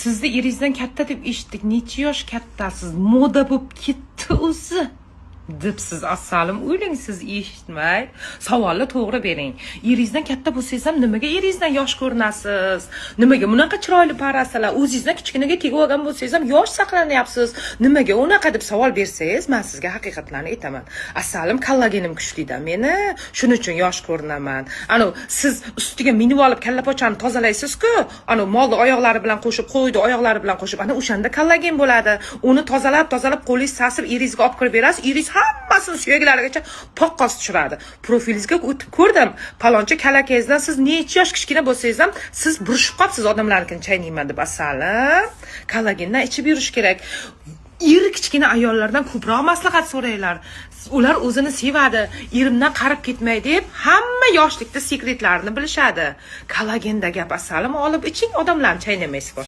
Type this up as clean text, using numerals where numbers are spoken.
Sizni eringizdan katta deb eshitdik. Necha yosh kattasiz? Moda bo'lib ketdi o'zi, debsiz, asalim. O'ylang, siz eshitmay savolni to'g'ri bering. Eringizdan katta bo'lsangiz ham, nimaga eringizdan yosh ko'rinasiz? Nimaga bunaqa chiroyli parasalar? O'zingizdan kichkinaga tegib olgan bo'lsangiz ham, yosh saqlanyapsiz. Nimaga unaqa, deb savol bersangiz, man sizga haqiqatlarni aytaman. Asalim, kollagenim kuchlida meni, shuning uchun yosh ko'rinaman. Anavi siz ustiga minib olib kallapochani tozalaysizku, anavi molni oyoqlari bilan qo'shib, qo'yni oyoqlari bilan qo'shib, ana o'shanda kollagen bo'ladi. Uni tozalab tozalab, qo'lingiz sasib, eringizga olib kirib berasiz. Eringiz hammasini suyaklarigacha poqqos tushiradi. Profilingizga o'tib ko'rdim, palonchi kalakangizdan siz necha yosh kichkina bo'lsangiz ham, siz burishib qolibsiz, odamlarnikini chaynayman deb. Asalim, kollagendan ichib yurish kerak. Eri kichkina ayollardan ko'proq maslahat so'ranglar. Ular o'zini sevadi, erimdan qarib ketmay deb hamma yoshlikda sekretlarini bilishadi. Kollagenda gap, asalim, olib iching, odamlarni chaynamaysiz.